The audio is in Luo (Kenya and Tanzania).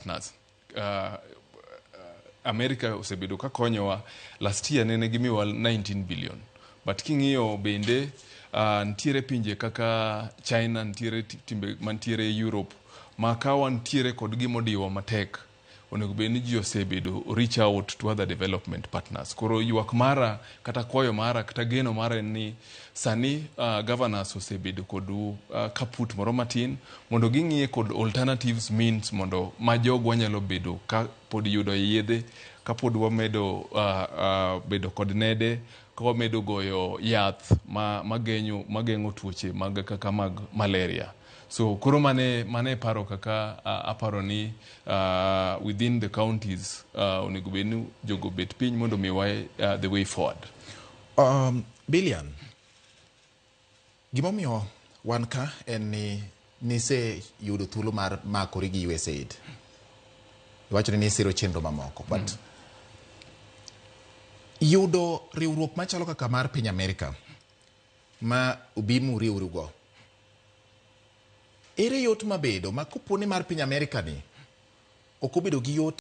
Partners. America osebedo ka konyowa. Last year nene gimiwa 19 billion, but king'iyo bende nitiere pinje kaka China, nitiere timbe mantiere Europe ma ka wantiere kod gimodiwa matek, onego bed ni ji osebedo reach out to other development partners. Koro ywak mara kata kwayo mara kata geno mara en ni sani governors osebedo kod kaput moro matin mondo ging'iye kod alternatives means mondo ma jogwa nyalo bedo ka pod yudo yedhe, kapod wamedo bedo kod nede, ka wamedo goyo yath ma mageng'o tuoche mag kaka mag malaria. So koro mane paro kaka aparo ni within the counties onego bed ni jogo bet piny mondo miwa the way forward. Billion, gimomiyo wan ka en ni niseyudo thuolo mar makori gi USAID. Iwacho ni nisiro chenro mamoko, but yudo riwruok machalo kaka mar piny Amerika ma ubi muriwrugo, ere yot mabedo ma kopo ni mar piny Amerika ni ok obedo gi yot?